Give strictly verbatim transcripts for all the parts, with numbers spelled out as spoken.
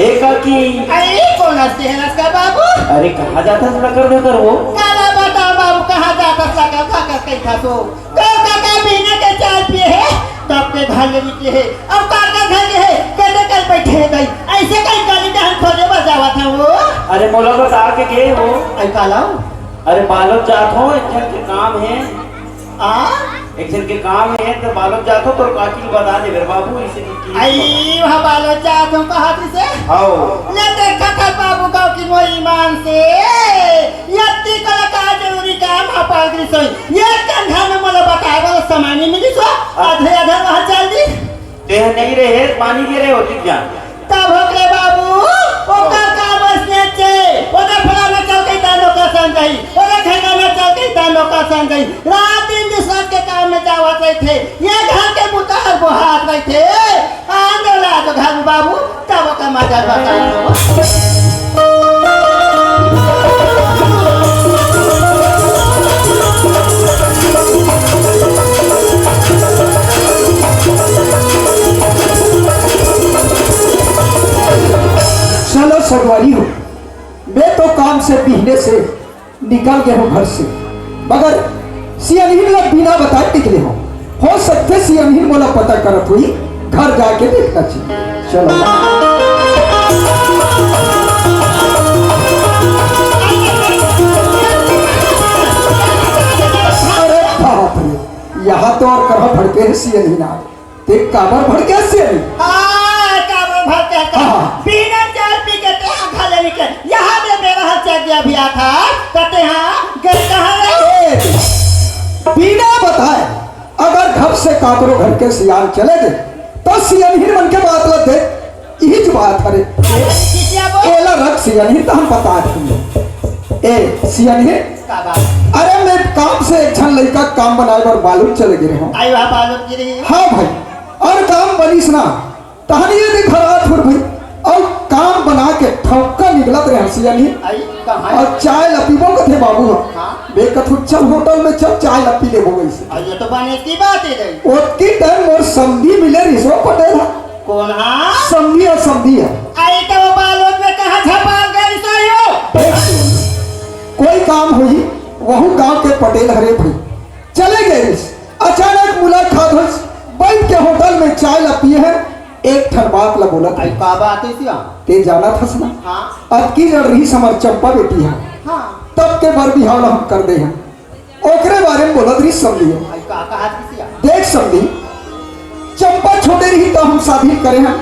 ए काकी। अरे, कोन हंसते हैं नमस्कार बाबू? अरे, कहाँ जाथस लकर धकर वो? काला बताओ बाबू, कहाँ जाथस लकर धकर कहिथस वो? तो काका बिहने के चाय पिए हे, तब के घर ले निकले हे, अब काका घर गे हे, कते कल बैठे हे गई, ऐसे कहीं गली डहन खोजे बर जावत हे वो। अरे, मोला बता के गे वो। अरे, काला? अरे, बालोद जात हो, एक झन के काम हे। आ? एक झन के काम हे, तो बालोद जात हो, तोर काकी ल बता दे, मेरे बाबू, इसे की, की आई, वहाँ बालोद जात हो, कहा तुझे? आओ। ले देखा था बाबू गाँव की वो ईमान से, यत्ती कला का जरूरी काम हा पाल गई सोई। ये कंधा में मोला बताए वाला सामान नहीं मिली सो, आधे आधे वहाँ चल दी। तेह नहीं रहे, पानी गिरे होती क्या? तब हो रे बाबू, ओकर काम असने चे, ओकर फलाना चल के तानो का संजई, ओकर ठेकाना चल के तानो का संजई। रात दिन दूसरा के काम में जावत रहिथे, ये घर के बुता हर बोहात रहिथे। आंदोला तो घर में बाबू, तब ओकर मजा बताओ। चलो सगवारी हो, मैं तो काम से बिहने से निकल गे हो घर से, मगर सियनहिन ला बिना बताए निकले हो। हो सकथे सियनहिन मोला पता करत होही, घर जाके देखना चाहिए। चलो। अरे बाप रे, यहाँ तो और कहाँ भड़के हे सियनहिन आ। ते काबर भड़के हस सियनहिन? हाँ, काबर भड़के हस? हाँ। बिना चाय पी के ते हाँ खा लेनी के। यहाँ दे मेरा हाथ चल गया भी आता, तो ते हाँ गए कहाँ रे? ए, बिना बताए अगर घर से काकरो घर के सियान चले गए, तो सियनहिन मन के बात ल दे, इही जो बात हरे। किसिया बोल? एला रख सियनहिन, तो हम बता देंगे। ए, सियनहिन, का बात? अरे, मैं काम से एक झन लइका काम बनाए बर बालू चले गे रहे हूँ। आई वहाँ बालू गिरी। हाँ भाई, और काम बनिस ना, तहन ये देख हरा थोड़ भाई, और काम बना के ठौका निकलत रहे हंसिया नहीं। आई कहाँ? और चाय ला पीबो कथे बाबू ह। हाँ। बे कथू चल होटल में चल, चाय ला पी लेबो वैसे। आई ये तो बने की बात है गई। ओतकी टाइम मोर समधी मिले रिसो पटेल ह। कोन हा? समधी ह, समधी ह। आई तो बालोद में कहाँ झपाल गई सही हो? देख, कोई काम होई, वहू गांव के पटेल हरे भाई। चले गए रिस। अचानक मुलाकात होइस, बैठ के होटल में चाय ला पिए हैं, एक ठन बात ला बोलत आई हैं। का बात है सिया? ते जानत हस ना? हाँ। अतकी जड़ रहिस हमर चंपा बेटी है। हाँ। तब के बर बिहाव ला हम कर दे हैं। ओकरे बारे में बोलत रहिस समधी। आई का कहा थी सिया? देख समधी, चंपा छोटे रही तो हम शादी करे हैं।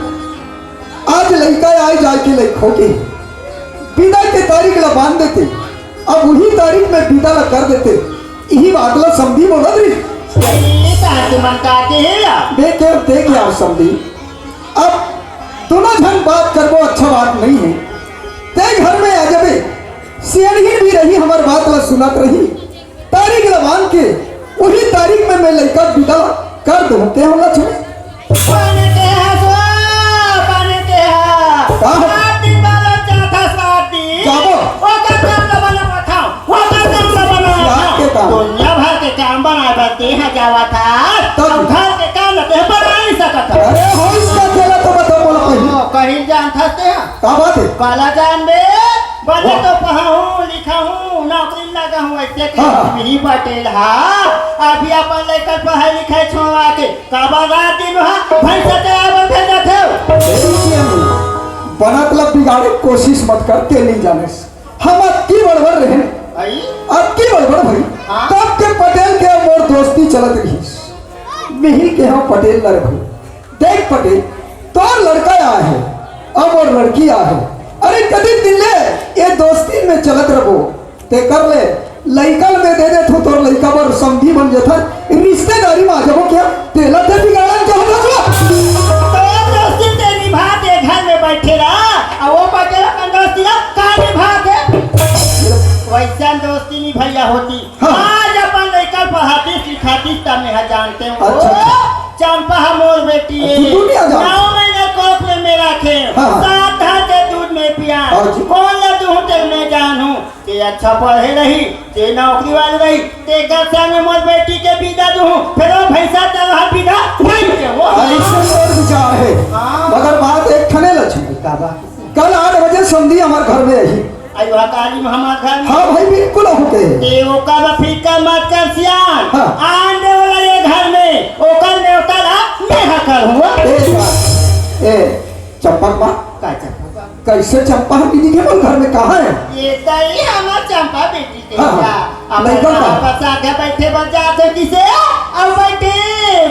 आज लइका आए जाए के लइक हो के बिदा के तारीख ला बांध देते, अब वही तारीख में बिदा ला कर देते, यही बात ला समधी बोलत रही। सही कहा तुमन का के हे या? बे के देख यार समधी, अब दोनों झन बात करबो अच्छा बात नहीं है। ते घर में आ जाबे, सियनहिन भी रही हमर बात ला सुनत रही। तारीख ला बांध के, उही तारीख में मैं लइका बिदा कर दूं, ते हमला छोड़े। बने के हा सो, बने के हा। का? सात दिन बालक जात हा, सात दिन। जाबो। ओकर काम ला बना पठाओ, ओकर काम ला बना रात के पठाओ। काम। दुनिया भर के काम बनाए बर ते हा जावत हा। तब? अब घर के काम ला ते बना नहीं सकत हा। अरे हो इसका चला तो बता बोला पहले। ओ, कहीं जानत हस ते हा? का बात है? काला जानबे? बने वाह। तो पढ़ाहूँ, लिखाहूँ, नौकरी लगाहूँ, ऐसे हाँ। कहीं पटेल हा। अभी अपन लइका पढ़ाई लिखाई छोड़वा के, काबर रात दिन हा, भैंसा चराए बर भेजत हे। ए, बनत ला बिगाड़े कोशिश मत कर, ते नहीं जाने। हम अतकी बड़बर रहे, आई? अतकी बड़बर भाई, हाँ। तब के पटेल के मोर दोस्ती चलत रहिस। मिहिर के हम पटेल ला रहे भाई। देख पटेल, तोर लड़का आए हे, अब मोर लड़की आए हे। अरे कतिक दिन ले ये दोस्ती में चलत रबो, ते कर ले, लइका ल मैं दे देथों, तोर लइका बर समधी बन जथन, रिश्तेदारी में आ जाबो क्या? तेला ते बिगाड़न चाहत हस? तोर दोस्ती ते निभा, ते घर में बैठे रहा, आ वो पटेल अपन दोस्ती ला का निभा दे? वैसन दोस्ती निभैया होती। हाँ। आज अपन लइका पढ़ातिस लिखातिस त मेंहा जानते हो। अच्छा, अच्छा। चंपा ह मोर बेटी ए। तू दुनिया जान। नौ महीना कोख में मैं राखे। हाँ, हाँ। सात धार के दूध मैं पिया। हाँ जी। कोन ला दूहूं ते मैं जानहूं। ते अच्छा पढ़े रही, ते नौकरी वाले रही, ते घर से मैं मोर बेटी के बिदा दूहूं। फेर वो भैंसा चराहूं बिदा नहीं के वो। अइसे तोर विचार हे। हाँ। मगर बात एक ठने लक्ष्मी। का बात? कल आठ बजे समधी हमर घर में आही। अई वह काली में हमर घर में। हाँ भाई, बिल्कुल आहूँ कहे। ए ओकर बर फिकर मत कर सियान। हाँ। आन दे ओला ये घर में, ओकर नेवता ला मैं हा करहूँ। ए, ए, चंपा के माँ। का चंपा? कैसे चंपा ह मिली के मोर घर में, कहाँ हे? ये तो ही हमर चंपा बेटी के हाँ, हाँ। बेटा। अब लइका का? वापस आके बैठे बर जात हे किसे? अब बैठे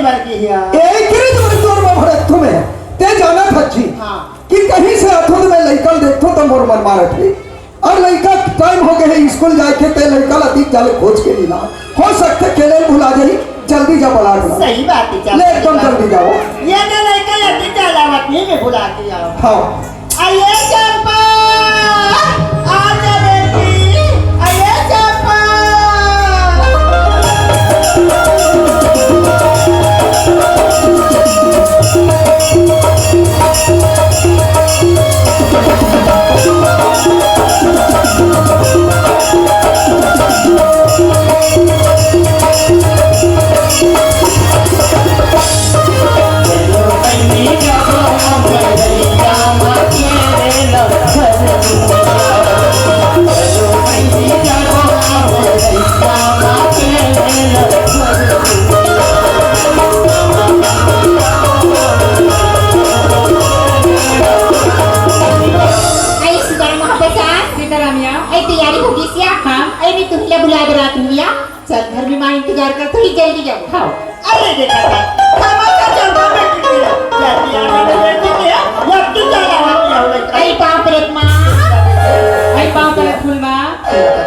बर की हिया। ए, किरे तुम्हारे तोर में भड़क तुम्हें। ते जाना था जी। हाँ। कि कहीं से आथो तो मैं लइका ल देखथो तो मोर मन मारत हे। अउ लइका टाइम हो गए हे स्कूल जाए के, ते लइका ला तीन जाले खोज के नी ला। हो सकथे खेले भुला जाही, जल्दी जा बलाट ला। सही बात हे, ले एकदम चंपा। जल्दी जाओ। ये तो लइका ये तीन जालावत नहीं मैं भुला के आओ। हाँ। अये चंपा, आ जा बेटी, अये चंपा। आई सुदामा महाप्रसाद। सीताराम या। आई तैयारी हो गई सिया? हाँ। आई मैं तुम्हें बुला के रात में या। चल, घर में माँ इंतजार करत होही, जल्दी जाओ। हाँ। अरे देखा था, हमारा चंपा बेटी की है। जल्दी आने में लेट हो गया, या तू चला आती है, हमें आई बाप रे माँ। आई बाप रे फूल माँ।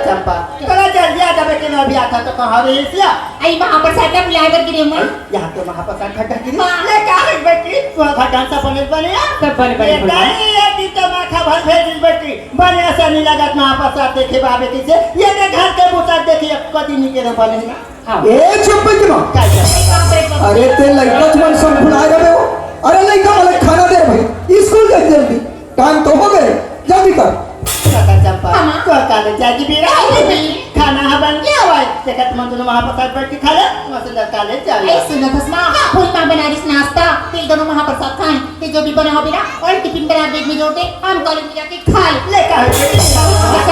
चंपा, थोड़ा जल्दी आ जा बेटी, मैं अभी आता तो कहाँ रही सिया? आई महाप्रसाद का बुलाए बर गिरे माँ। यहाँ तो महाप्रसाद घटा गिरी। माँ। ले का है बेटी, तू घटा सब बने बने आ? सब बने बने ये फूल माँ। दाई, ये दी तो माथा भर भेज दी बेटी। बने ऐसा नहीं लगा, महाप्रसाद देखे बाबे किसे, ये दे घर के बुता देखे, एक कदी नहीं के बने ना। हाँ। ए, चुप बे, चुप। का, का? अरे, ते लइका तुमन संग भुला जाबे हो। अरे, लइका वाले खाना दे भाई, स्कूल जा जल्दी, टाइम तो हो गए, जल्दी कर। काका चंपा, हाँ, माँ। तो काले जागी बेरा हो गई। खाना हा बन गया हुआ है। देखा तुमन दोनों महाप्रसाद बैठ के खा ले, तुमन से काले चल। ए, सुनो तो माँ, फूल माँ बना रही नाश्ता, ते दोनों महाप्रसाद खाए, ते जो भी बना हो बेरा, और टिफिन बना बैग में जोड़ दे, हम कॉलेज में जाके खा ले। ले का है? बस,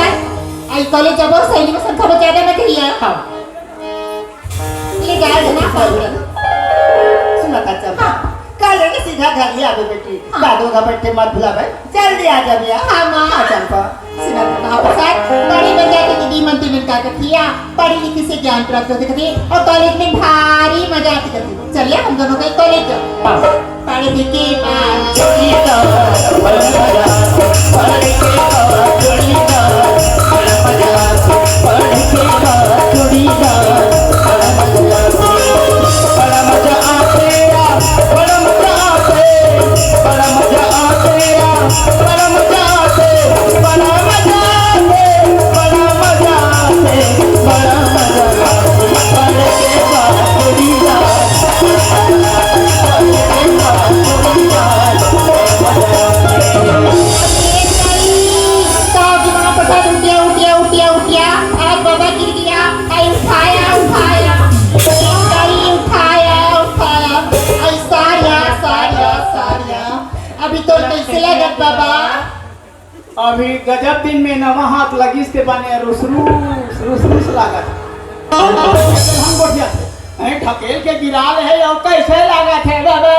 आई कॉलेज जाबो, सहेली में संख्या बहुत ज्यादा मत रही है। हाँ। ले जाए जना पानी। सुना था चंपा। हाँ। काले ने सीधा घर ही आवे बेटी। हाँ। दादू का बैठे मत भुलावे। जल्दी आ जा भैया। हाँ, माँ। हाँ, चंपा। सुना था महाप्रसाद। बड़ी मजा के दीदी मन तीन का किया। पढ़ी लिखी से ज्ञान प्राप्त होते थे और कॉलेज में भारी मजा आती थी। चलिए हम दोनों का कॉलेज जाओ। हाँ। पढ़ के बाद चूड़ीदार, बड़ा मजा, पढ़ के बाद चूड़ीदार, बड़ा मजा, पढ़ के बाद चूड़ीदार, बड़ा मजा, बड़ा मजा आते, बड़ा मजा आते, बड़ा मजा आते, बड़ा मजा आते, बड़ा मजा आते, बड़ा मजा आते, बड़ा मजा आते, पढ़ के बाद चूड़ीदार। उठिया, उठिया, उठिया, उठिया। आज बाबा गिर गया। आई उठाया, उठाया। आई उठाया, उठाया। आई सारिया, सारिया, सारिया। अभी तो कैसे लगत बाबा? अभी गजब दिन में नवा हाथ लगिस ते बने रुसरुस, रुसरुस लागत। हम गोठिया थे। अरे ढकेल के गिरा ले हे, अउ कैसे लागत हे बाबा?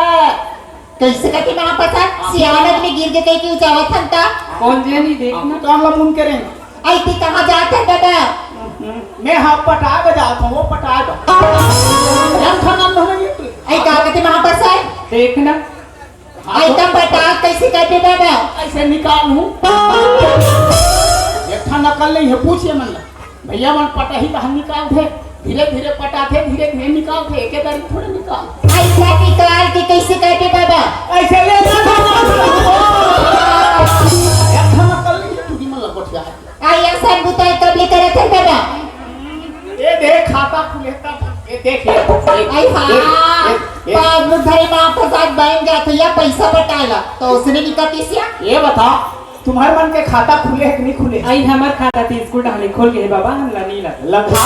कैसे कथे महाप्रसाद? सियान आदमी गिर के कहीं क्यों जावत हन ता? कौन जे नहीं देख ना। काम ला मुन के रहे। आई ती कहाँ जात हे बाबा? मैं हाँ पटाए बजात हूँ, वो पटाए बा। यार खाना नहीं है तू। आई का कथे महाप्रसाद? देख ना। आई त पटाख कैसे करबे बाबा? ऐसे निकालूं। एक ठा नकल नहीं है, पूछिए मन ला। भैया मन पटाही त हम निकालथे, धीरे धीरे पटाथे, धीरे धीरे निकालथे, एके बारी थोड़े निकाल। ऐसा निकाल के कैसे करबे बाबा? ऐसे ले ना, ना, ना, ना। एक ठा नकल नहीं है, तू ही मन ला गोठिया है। आई असन बुता कब ले करत हे बाबा? ए देख, खाता खुले तब। ए देख, ए, ए, आई हाँ, ए, ए, ए। पासबुक धरे महाप्रसाद बैंक जात हे या पैसा पटाए ला, तो उसने भी कतिसिया। ये बता, तुम्हारे मन के खाता खुले है कि नहीं खुले? आई हमर खाता ती स्कूल डाले खोल के हे बाबा, हम ला नहीं लगा। लगा।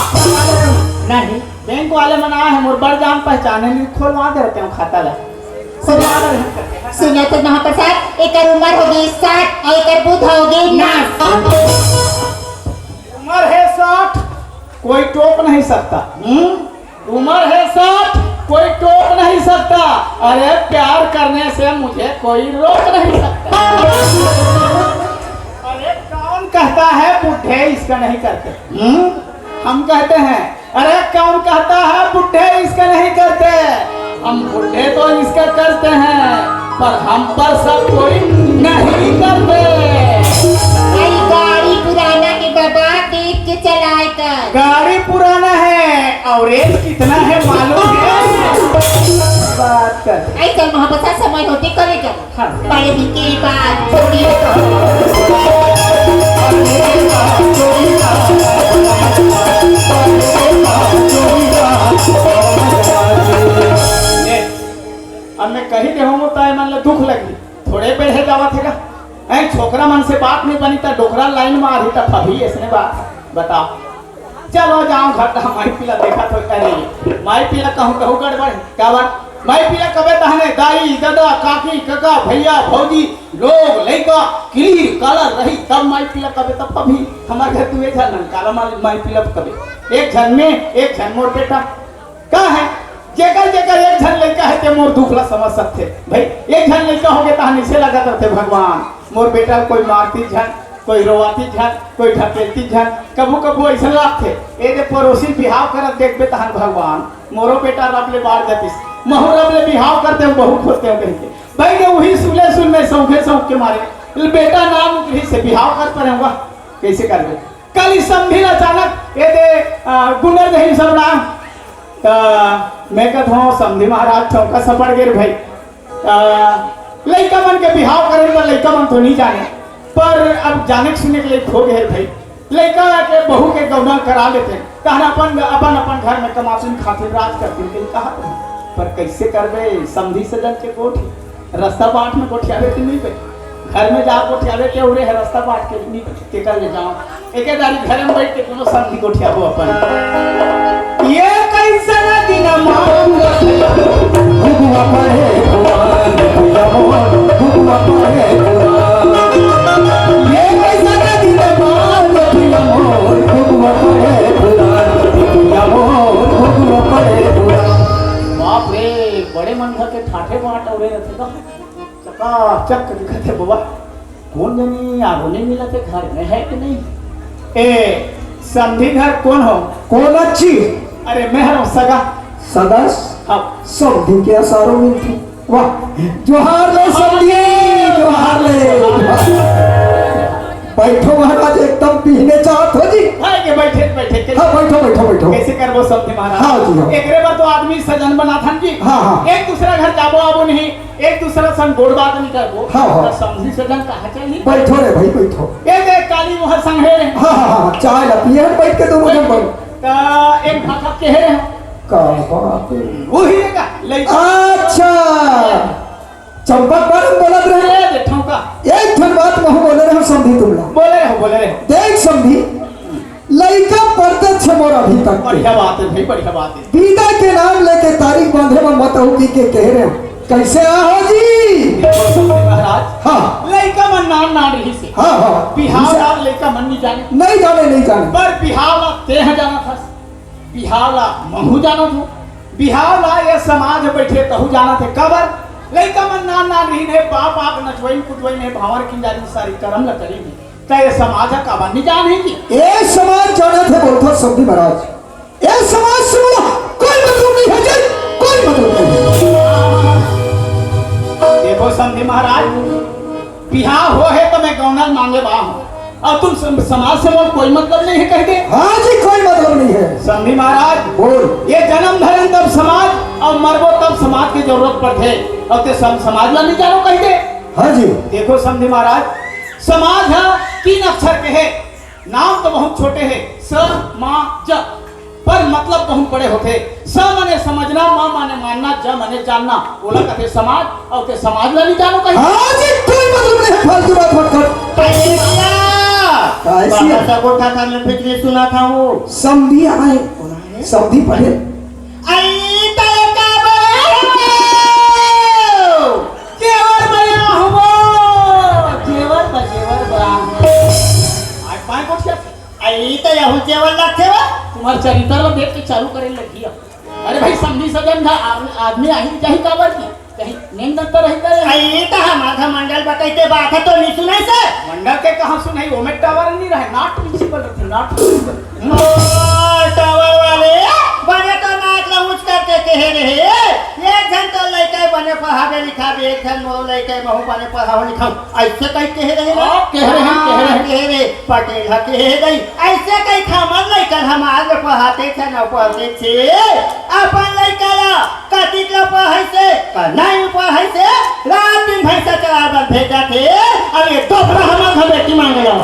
नहीं। बैंक वाले मन आए हैं, मोर बड़ जान पहचान है, नहीं खोलवा दे रहते हैं खाता ला। सुना, सुना तो महाप्रसाद, एकर उम्र हो गई साठ और एकर सकता। हम्म? उम्र है साठ, कोई टोक नहीं सकता। अरे, प्यार करने से मुझे कोई रोक नहीं सकता। अरे, कौन कहता है बूढ़े इसका नहीं करते? हम्म? हम कहते हैं। अरे, कौन कहता है बूढ़े इसका नहीं करते? हम बूढ़े तो इसका करते हैं, पर हम पर शक कोई नहीं करते। अरे, गाड़ी पुराना के बाबा, देख के चलाए कर। गाड़ी पुराना है और एज कितना है मालूम है? बात कर। अरे, चल, वहाँ पर समय होते करे कर। हाँ। बड़े दिन के बाद थोड़ी ले, अब मैं कही दे हूँ, ताय मन ला दुख लगी। थोड़े बेढ़े जावत हे का? ऐ छोकरा मन से बात नहीं बनी, त डोकरा लाइन में आही, त फभी ऐसने बात। बताओ। चलो जाओ घर, त माई पीला देखा तो, अरे, माई पीला कहूँ, कहूँ गड़बड़ है। काबर? माई पीला कबे तहने दाई, ददा, काकी, कका, भैया, भौजी, लोग, लइका, clear colour रही, तब माई पीला कबे, तब फभी। हमार घर तू एक झन नन, काला माल माई पीला कबे। एक झन में, एक झन मोर बेटा। का है? जेकर, जेकर एक झन लइका है, ते मोर दुख ला समझ सकथे। भाई, एक झन लइका होगे, तहन इसे लगत रथे, भगवान, मोर बेटा कोई मारती झन, कोई रोवाती झन, कोई ढकेलती झन। कभू, कभू ऐसा लागथे, ए दे पड़ोसी बिहाव करत देखबे, तहन भगवान, मोरो बेटा रब ले बाढ़ जतिस, महू रब ले बिहाव करते हो, बहू खोजते हो कहिके। भाई, ये वही सुले सुल में सौंखे सौंख के मारे, बेटा नाम उतरी से बिहाव कर परे हुआ, कैसे करबे? कल इस समधी ला अचानक ए दे, आ, गुंडर दही सब नाम, त मैं कहत हूँ, समधी महाराज चौका सपड़ गे रे भाई। आ, लइका मन के बिहाव करे बर लइका मन तो नहीं जाने, पर अब जाने के सुने के लइक हो गए भाई। लइका के बहू के गौना करा लेते, तहन अपन, अपन, अपन घर में कमाथिन खाथिन राज करथिन, कहा तो। पर कैसे करबे, समधी सजन के गोठ, रास्ता बाट में गोठियावे के नहीं बे। घर में जा गोठियावे के उरे है, रास्ता बाट के नहीं बे। तेकर ले जाओ, एके दारी घर में बैठ के कोनो समधी गोठियाबो अपन। ये कैसन दिन मांग भुगवा पड़े पुरान, भुगवा पड़े पुरान। ये कैसन दिन मांग भुगवा पड़े पुरान, भुगवा पड़े पुरान। बाप रे, बड़े मन घर के ठाठे बाट अउ रे रथे का? चकाचक दिखत हे बबा। कोन जनी आगू नहीं मिलत हे, घर में है कि नहीं? ए, समधी घर कोन हो? कोन अच्छी? अरे, मैं हरौं सगा। सगा? हाँ। समधी के असारो मिलती। वाह, जोहार ले समधी, जोहार ले। बैठो महाराज, एकदम पीने चाहत हो जी। हाँ, ये बैठे, बैठे, कैसे हाँ, बैठो, बैठो, बैठो। कैसे करबो समधी महाराज? हाँ जी, हाँ। एकरे बर तो आदमी सजन बनाथन जी। हाँ, हाँ। एक दूसरा घर जाबो आबो नहीं, एक दूसरा संग गोड़ बात नहीं करबो। हाँ, हाँ। त समधी सजन कहाँ चाहिए? बैठो रे भाई, बैठो। ए देख, काली मोहर संग हे। हाँ, हाँ, हाँ, चाय ला पिए हम बैठ के दोनों जन बैठ। त एक भाखा के हे। का बात है? वही रे का, लइका। अच्छा। चंपक बारन बोलत रहे। ए दे ठौका। एक ठन बात महू बोले रहे समधी तुमला। बोले रहो, बोले रहो। देख समधी, लइका परदेस हे मोर अभी तक। बढ़िया बात है भाई, बढ़िया बात है। बिदा के नाम लेके तारीख बांधे बर मत अहू कहिके कहे रहे। कैसे आहो जी? देखो समधी महाराज, हाँ। लइका मन नान नान रहिस हे। हाँ, हाँ। बिहाव ला लइका मन नहीं जाने। नहीं जाने, नहीं जाने। पर बिहाव ला तेह जानत हस, बिहाव ला महू जानत हूँ, बिहाव ला ये समाज बैठे तहू जानत हे। काबर? लइका मन नान नान रहिन हे, बाप आग नचवइन कुदवइन हे, भांवर किंजारी सारी करम ला करिन हे। त ये समाज ह काबर नहीं जान हे जी? ए समाज जानत हे बोलथो समधी महाराज। ए समाज से मोला कोई मतलब नहीं है जी, कोई मतलब नहीं है। देखो समधी महाराज, बिहाव हो हे त मैं गौना मांगे बा हूँ, अउ तुम सम-, समाज से मोला कोई मतलब नहीं है कह दे। हाँ जी, कोई मतलब नहीं है। समधी महाराज, बोल। ये जन्म धरन तब समाज अउ मरबो तब समाज के जरूरत पड़थे, अउ ते सम-, समाज ला नहीं जानो कह दे। हाँ जी। देखो समधी महाराज, समाज ह तीन अक्षर के हे, नाम तो बहुत छोटे हे, स, मा, ज, पर मतलब बहुत बड़े होथे। स माने समझना, म माने मानना, ज माने जानना, ओला कथे समाज, अउ ते समाज ला नहीं जानो कहीं। हाँ जी, कोई मतलब नहीं है, फालतू बात मत कर। अरे भैया, ऐसी बाबा है। का गोठा था, मैं पिछले सुना था वो। समधी आए, समधी पढ़े। आई तय का बोले हो? जेवर बया हो, जेवर बा, जेवर बा। आज पाँच गोठिया। अई त यहू जेवन लगथे वो। तुम्हार चरित्र ल देख के चालू करे लगी अब। अरे भाई, समधी सजन का आदमी, आदमी आही जाही काबर की? कहीं नेम दंता रही करे। अई त हमार घर मंडल बतई ते बात ह तो नहीं सुनाई से। मंडल के कहाँ सुनाई, ओमे टावर नहीं रहे, not reachable रथे, not reachable। ओ, टावर वाले, बने तो नाक ला ऊंच करके कहे रहे, एक झन तो लइका बने पढ़ावे लिखावे, एक झन मोर लइका महू बने पढ़ावे लिखावे, ऐसे कही कहे रहे ना? हाँ, कहे रहे, हाँ, कहे रहे। कहे रहे, पटेल ह कहे रही, ऐसे कही हमर लइका हमार में पढ़ाते थे ना पढ़ते थे, अपन लइका ला कतिक ला पढ़ाई से, का नहीं पढ़ाई से, रात दिन भैंसा चराए बर भेजा थे, अब ये दोपहर हमार घर बेटी मांगे जाओ।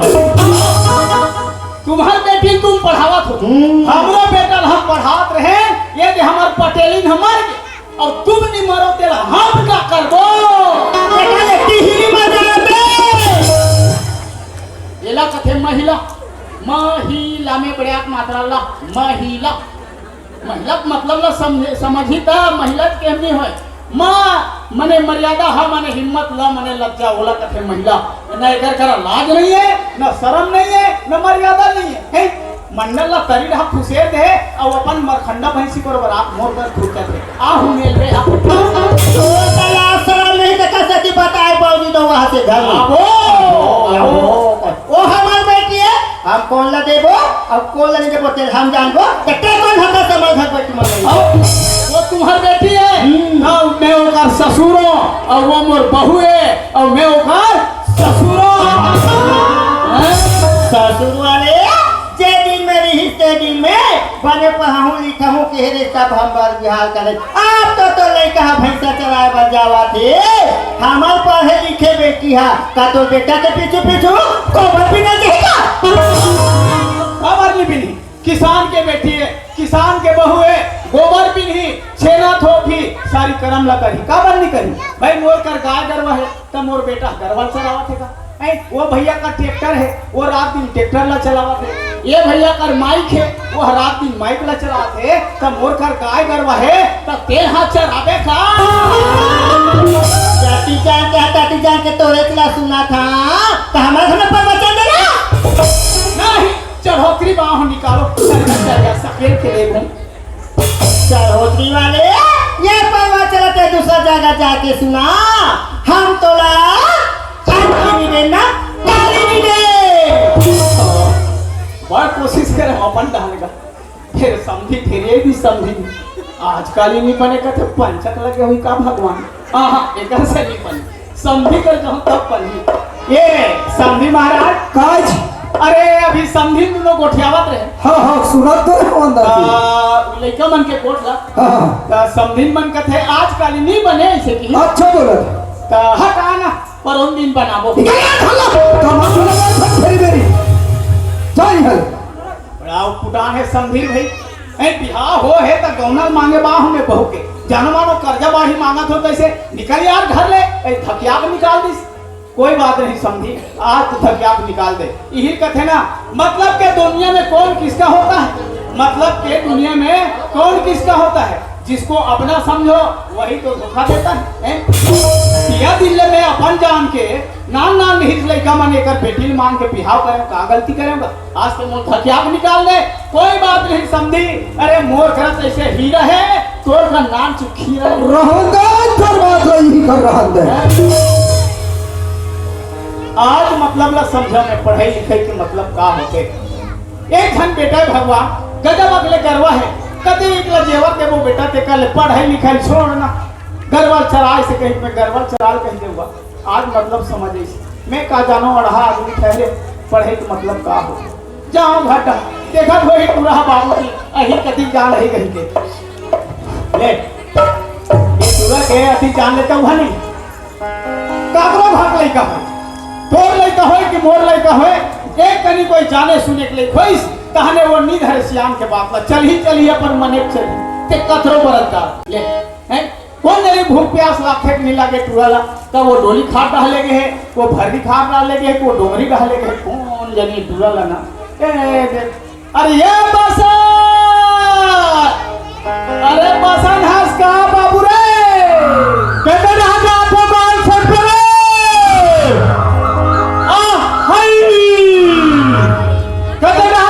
तुम्हार बेटी तुम पढ़ावत हो, हम्म। हमरो बेटा ला हम पढ़ात रहे, ये दे हमार पटेलिन हमार के, और तुम नहीं मरो तेला हम का करबो? बेटा, ये टिहरी में जाते। एला कथे महिला, महिला में बड़े मात्रा ला, महिला। महिला के मतलब ला समझे, समझी त महिला के केहू नहीं होय। माँ मने मर्यादा ह, मने हिम्मत ला, मने लज्जा, ओला कथे महिला। न एकर करा लाज नहीं है, न शरम नहीं है, न मर्यादा नहीं है। हैं? मंडल ला तरी रहा खुसेर दे, अउ अपन मरखंडा भैंसी बरोबर आप मोर कर खुद करते। आहू मेल रे, आहू। तो तला शरम नहीं देखा सकी बताए बाबूजी तो वहाँ से घर में। आबो, आबो। ओ हमार बेटी है, हम कौन ला देबो, अब कौन ला नहीं देबो, तेल हम जानबो, तो ते कौन हमरा से मरघट बैठी मर गई? आओ, वो तुम्हार बेटी है, हम्म। ना मैं ओकर ससुर हूँ, और वो मोर बहू है, और मैं ओकर ससुर हूँ। हैं? ससुर वाले, जे दिन में रहिस, ते दिन में बने पढ़ाहूँ, लिखाहूँ, कहे रे सब हम बर बिहार करे। आप तो, तो लइका ह भैंसा चराए बर जावत हे, हमर पढ़े लिखे बेटी ह, का तोर बेटा के पीछू पीछू गोबर बिनही का? काबर नहीं बिनही? किसान के बेटी है, किसान के बहू है, गोबर बिनही, छेना थोपही, सारी करम ला करही, काबर नहीं करही? भाई मोर कर गाय गरवा है, त मोर बेटा गरवा चरावत हे का? हैं, वो भैया का ट्रैक्टर है, वो रात दिन ट्रैक्टर ला चलावत है। ये भैया कर माइक है, वो रात दिन माइक ला चलावत है। त मोर कर गाय गरवा है, त तेल हा चराबे का? जाति जान के, जाति जान के तोरे ला सुना था, त हमारे घर में प्रवचन देना? नहीं, चढ़ोतरी बाहों निकालो, चल, चल, चल, सकेल के ले घूम। चढ़ोतरी वाले, ये परवा चलत हे दूसरा जगह जाके सुना, हम तोला काली नहीं देना, काली नहीं दे। बड़ कोशिश करे अपन डाल का, फिर समधी, फिर ये भी समधी। आजकल ही नहीं बने कहते पंचक लगे हुई का भगवान। हाँ, हाँ, एक से नहीं बने। समधी कर कहूँ तब पढ़ी। ये समधी महाराज। काज। अरे, अभी समधी दोनों गोठियावत रहे। हाँ, हाँ, सुनत तो रहे, अंदर की। आ, लइका मन के गोठ ला। हाँ, हाँ। त समधी मन कथे, "आजकल नहीं बने ऐसे की।" अच्छा बोलत। त हटा ना, परोन दिन बनाबो। इधर आ, ढाला। कमा सुना बात, फेरी मेरी। जाई हल। बड़ा उटपुटान है समधी भाई। ए, बिहाव हो हे त गौना मांगे बा हूँ मैं बहू के। जानो मानो कर्जा बाढ़ी मांगत हो तैसे निकल यार घर ले। ए, धकिया के निकाल दिस। कोई बात नहीं समधी, आज तो धकिया के निकाल दे। यही कथे ना, मतलब के दुनिया में कौन किसका होता है? मतलब के दुनिया में कौन किसका होता है? जिसको अपना समझो, वही तो धोखा देता है, हैं? पिया दिल ले मैं अपन जान के, नान नान नहीं लइका मन एकर बेटी ल मांग के बिहाव करें, का गलती करें बा? आज तो मोर धकिया के निकाल दे, कोई बात नहीं समधी। अरे मोर घर तैसे हीरा है, तोर का नान चुखी रहे। रहन दे, तोर बात रही कर रहन दे। आज मतलब ला समझा मैं, पढ़ाई लिखाई के मतलब का होते। एक झन बेटा है भगवान, गजब अगले गरवा है, कते एक ला जेवर देबो बेटा, ते कर ले पढ़ाई लिखाई छोड़ ना, गरवा चराए से कहीं मैं गरवा चराल कहीं देऊंगा। आज मतलब समझ आइस। मैं का जानो अड़हा आदमी ठहरे, पढ़े के मतलब का हो। जाओ घाटा, देखत होही टूरा बाबू जी, अही कति जान है कहीं के। ले, ये टूरा के अति जान लेता हुआ नहीं। काकरो भाग लइका हो, तोर लइका होय कि मोर लइका होय, एक कनी कोई जाने सुने के लइक होइस, तहने वो नी धरे सियान के बात ला, चलही, चलही अपन मने चलही, ते कथरो बरत का। ले, हैं? कोन जनी भूख प्यास लागथे कि नहीं लागे टूरा ला, त वो डोली खार डाह लेगे हे, वो भर्री खार डाह लेगे हे, वो डोंगरी डाह लेगे हे, कोन जनी टूरा ला ना। ए, दे, अरे ये बसन! अरे बसन हस का बाबू रे? कते रह जा तो बाल फट रे? आ, हाय! कते रह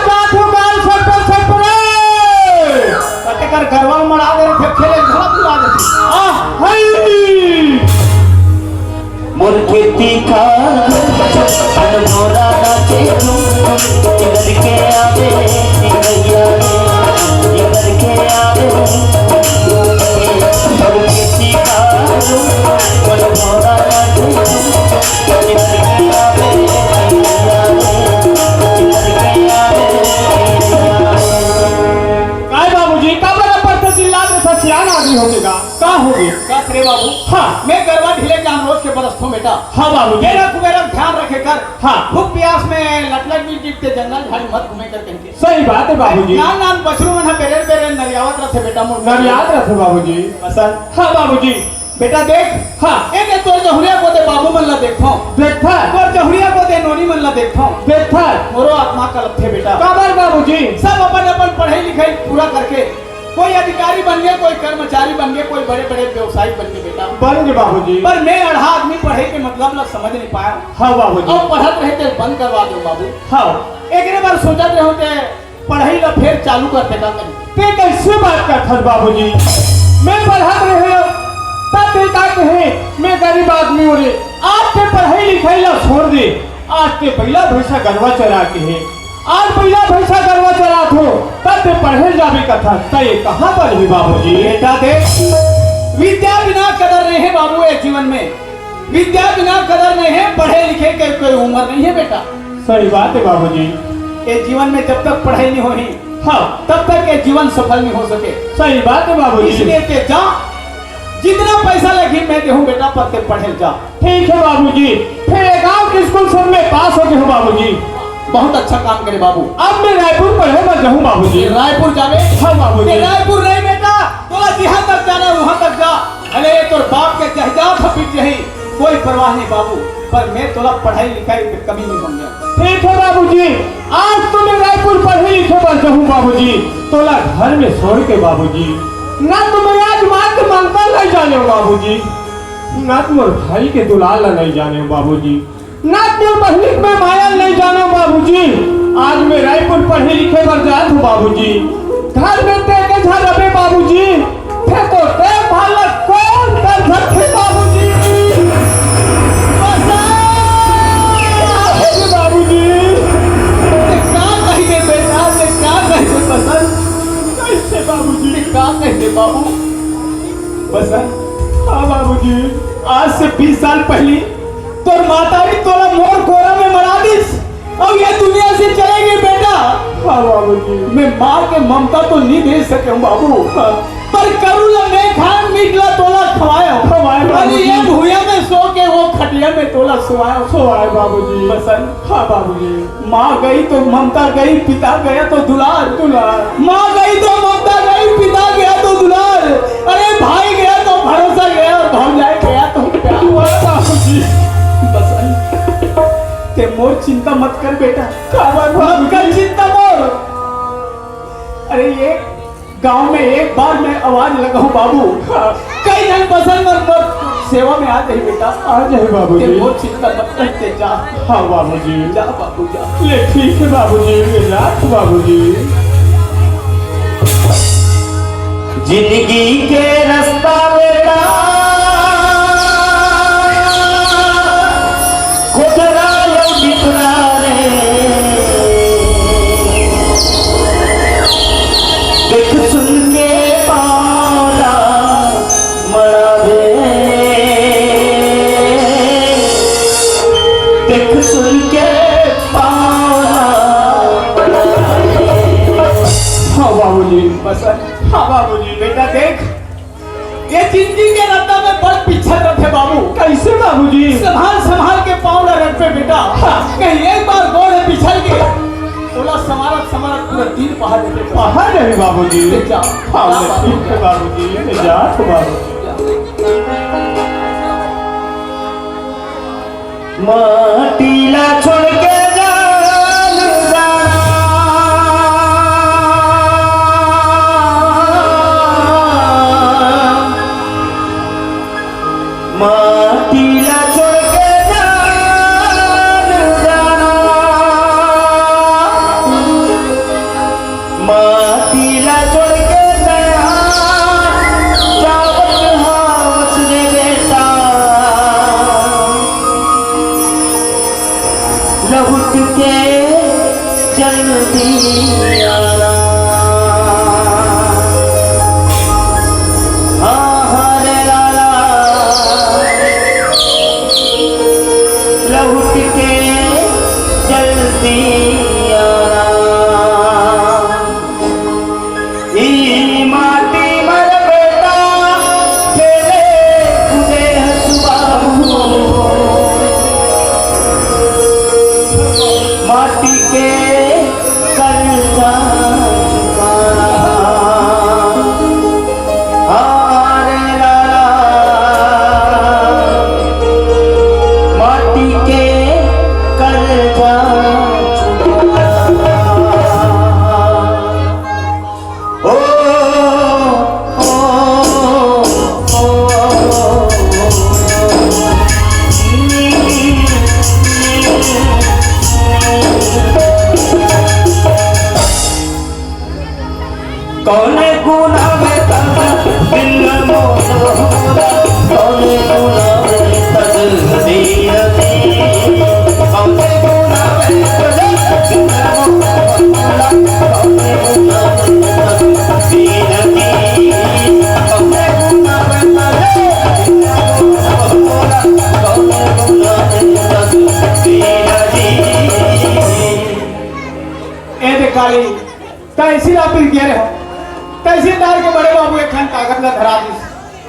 अरे बाबू, हाँ। मैं गरवा ढीले जान रोज के बरसथों बेटा। हाँ बाबूजी। मेरा कुबेरा ध्यान रखे कर। हाँ। भूख प्यास में लटलट नीट नीट के जंगल झाड़ी मत घूमे कर कहीं के। सही बात है बाबूजी। नान नान बछरू मन ह बेरेन बेरेन नरियावत रथे बेटा मोर। नरियात रथे बाबूजी। बसंत। हाँ बाबूजी। बेटा देख। हाँ। ए दे तोर जहुरिया को दे बाबू मन ला देखो। देखता है। तोर जहुरिया को दे नोनी मन ला देखो। देखता है। मोरो आत्मा कलपथे बेटा। काबर बाबूजी? सब अपन अपन पढ़ाई लिखाई पूरा करके कोई अधिकारी बन गए, कोई कर्मचारी बन गए, कोई बड़े बड़े व्यवसायी बन गए बेटा। बन गए बाबूजी। पर मैं अढ़ा आदमी पढ़े के मतलब ला समझ नहीं पाया। हाँ बाबूजी। अब पढ़त रहे ते बंद करवा दो बाबू। हाँ। एकरे बार सोचत रहो ते पढ़ाई ला फेर चालू कर देता कहीं। ते कैसे बात करथस बाबूजी? मैं पढ़त रहे तब ते का कहे मैं गरीब आदमी हो रे। आज ते पढ़ाई लिखाई ला छोड़ दे। आज ते बैला भैंसा गरवा चरा के हे। आज बैला भैंसा गरवा चरात हो, तब ते पढ़े जाबे कथा, त ये कहाँ पर भी बाबूजी? बेटा देख, विद्या बिना कदर नहीं है बाबू, ये जीवन में विद्या बिना कदर नहीं है, पढ़े लिखे के कोई उम्र नहीं है बेटा। सही बात है बाबूजी। ये जीवन में जब तक पढ़ाई नहीं होही, हाँ। तब तक ये जीवन सफल नहीं हो सके। सही बात है बाबूजी। इसलिए ते जा, जितना पैसा लगी मैं देहूँ बेटा, पर ते पढ़े जा। ठीक है बाबूजी, फिर ये गांव के स्कूल से मैं पास हो गया हूँ बाबूजी। बहुत अच्छा काम करे बाबू। अब मैं रायपुर पढ़े बर जाहूँ बाबूजी। रायपुर जाबे? हाँ बाबूजी। ये रायपुर नहीं बेटा, तोला जहाँ तक जाना है वहाँ तक जा। भले ये तोर बाप के जायदाद ह बिक जाही, कोई परवाह नहीं बाबू, पर मैं तोला पढ़ाई लिखाई में कमी नहीं होने दूँ। ठीक है बाबूजी, आज तो मैं रायपुर पढ़े लिखे बर जाहूँ बाबूजी, तोला घर में छोड़ के बाबूजी। ना तो मैं आज माँ के ममता नहीं जाने हूँ बाबूजी, ना तो मोर भाई के दुलार ला नहीं जाने हूँ बाबूजी, ना तो मोर बहिनी के मैं माया नहीं जाने हूँ बाबूजी। आज मैं रायपुर पढ़े लिखे बर जात हूँ बाबूजी। घर में ते के झन रबे बाबूजी, फिर तो देखभाल ला कौन कर सकथे बाबूजी? बसंत! बाबूजी। ते का कहिबे बेटा, ते का कहिबे बसंत? कैसे बाबूजी? ते का कहिबे बाबू? बसंत। हाँ बाबूजी। आज से बीस साल पहली तोर मातारी तोला मोर कोरा में मड़ा दिस, अब ये दुनिया से चले गए बेटा। हाँ बाबूजी। मैं माँ के ममता तो नहीं दे सके हूँ बाबू, हाँ। पर करू ला मैं खान मीठ ला तोला खवाया हूँ। खवाया अरे बाबूजी। ये भुइया में सो के वो खटिया में तोला सोवाया हूँ। सोवाया बाबूजी। बसंत। हाँ बाबूजी। माँ गई तो ममता गई, पिता गया तो दुलार। दुलार। माँ गई तो ममता गई, पिता गया तो दुलार। अरे भाई गया तो भरोसा गया, और भौजाई गया तो प्यार। वाह बाबूजी। बसंत, ते मोर चिंता मत कर बेटा। काबर मत कर चिंता मोर। अरे ये गांव में एक बार मैं आवाज लगाऊं बाबू, हाँ। कई झन बसंत मन मोर सेवा में आ जाही बेटा। आ जाही बाबूजी। ते मोर चिंता मत कर, ते जा। हाँ बाबूजी। जा बाबू जा। ले ठीक है बाबूजी, मैं जात हूँ बाबूजी। जिंदगी के रास्ता बेटा खुदरा लो बिखरा रे, देख सुन के पाँव ला मड़ावे, देख सुन के पाँव ला। हाँ बाबूजी। बसंत। हाँ बाबूजी। बेटा देख, ये जिंदगी के रद्दा में बड़ पिछड़ रथे बाबू। कैसे बाबूजी? संभाल संभाल के पाँव ला रखबे बेटा। हाँ। कहीं एक बार गोड़ पिछल के तोला संवारत संवारत पूरा दिन पहा देबे। पहा जाही बाबूजी। ले जा। हाँ, जा ले बाबू, ठीक है जा। बाबूजी, ले जा तो बाबू। माटी ला छोड़ के जान जाना। माटी ला छोड़ के जान जाना। माटी ला छोड़ के नया जावत हावस रे बेटा। लहुट के जल्दी आना। हाँ, हाँ रे लाला, लहुट के जल्दी आना। ई माटी मर बेटा, खेले माटी के कर्जा चुकाना। अरे लाला, माटी के कर्जा चुकाना। ओ, ओ, ओ, ओ, ओ। कौने गुनाह में तन दिल मोरा, कौने गुनाह में तन दिल दी, कौने गुनाह में तन दिल मोरा, कौने गुनाह में तन दिल दी, कौने गुनाह में तन दिल मोरा, कौने गुनाह में तन दिल दी। ए दे काली, तहसील ऑफिस गे रहे हो, तहसीलदार के बड़े बाबू एक ठन कागज ला धरा दिस,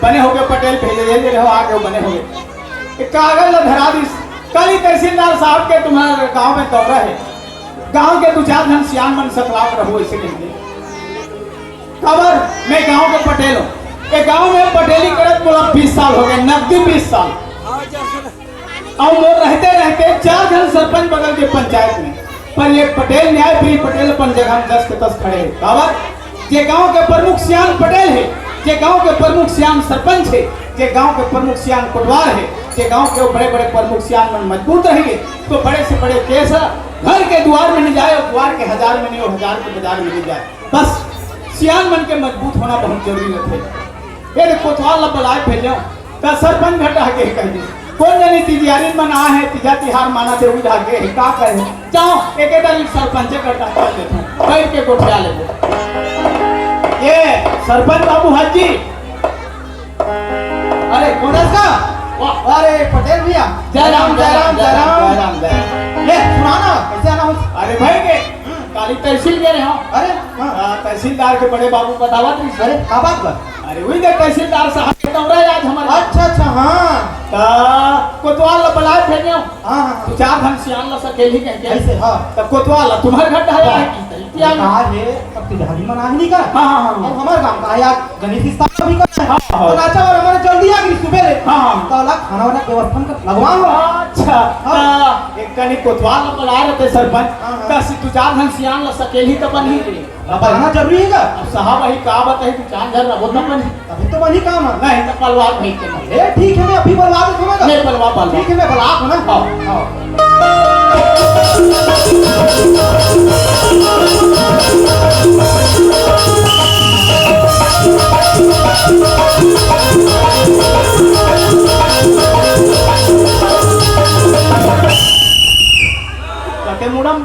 बने होगे पटेल भेजे दे रहे हो, आगे बने होगे। एक कागज ला धरा दिस, काली तहसीलदार साहब के तुम्हारे गांव में दौरा है, गांव के दू चार झन सियान मन सकलात रहो ऐसे कहिके। काबर मैं गांव के पटेल हूँ, ये गांव में पटेली करत मोला बीस साल होगे, नकदी बीस साल। अउ मोर रहते रहते चार झन सरपंच बदल गे पंचायत में, पर ये पटेल न्याय प्रिय पटेल अपन जगह में जस के तस खड़े हे। काबर? जे गांव के प्रमुख सियान पटेल हे, जे गांव के प्रमुख सियान सरपंच हे, जे गांव के प्रमुख सियान कोटवार हे, जे गांव के बड़े बड़े प्रमुख सियान मन मजबूत रहेंगे, तो बड़े से बड़े केस ह घर के दुआर में नहीं जाए अउ दुआर के हजार में नहीं, अउ हजार के बाजार में नहीं जाए। बस सियान मन के मजबूत होना बहुत जरूरी रहिथे। ये दे कोतवाल ला बलाए भेजो, त सरपंच घटा के कह दी, कोन जनी तिजियारी मन आ हे, तिजा तिहार माना दे उठा के हे, का कहे? जाओ, एक एक दारी सरपंच घटा कर लेते हैं, बैठ के गोठिया लेते हैं। ये सरपंच बाबू हाजी, अरे कोन हे इसका? वाह। अरे पटेल भैया, जय राम, जय राम, जय राम। जय राम, जय राम। ले सुना ना, कैसे आना हो? अरे भाई के काली तहसील गे रहे हो। अरे, हाँ। हाँ, तहसीलदार के बड़े बाबू बतावत रहिस। अरे, का बात बा? अरे, वही दे तहसीलदार साहब के दौरा हे आज हमारे। अच्छा, अच्छा, हाँ। त कोतवाल ला बलाए भेजे हो। हाँ, हाँ, हाँ। दू चार झन सियान ला सकेली कहिके। कैसे? हाँ। त कोतवाल ला तुम्हारे घर डहर हाँ। आए की तैयारी। का हे, अब तिजहारी मना ही नहीं कर। हाँ, हाँ, हाँ। अब हमारे गांव का यार गणेश स्थापना भी करना है। हाँ, हाँ। तो नाचा वाला हमारे जल्दी आ गई सुबह ले। हाँ, हाँ। तो अलग खाना वाना व्यवस्था में लगवा लो। अच्छा। हाँ। त एक कनी कोतवाल ला बलाए रहते सरपंच। हाँ, हाँ। त दू चार झन सियान ला सकेली त बनही। अब बनाना जरूरी है का? अब साहब, वही का बताई, दू चार झन रहो त बनही। अभी तो वही काम है। नहीं तो पलवार भाई के नहीं। ए, ठीक है, मैं अभी बलवा देता हूँ ना। नहीं, पलवा, पलवा। ठीक है, मैं बलवा दूँ ना। हाँ। हाँ। कते मुड़म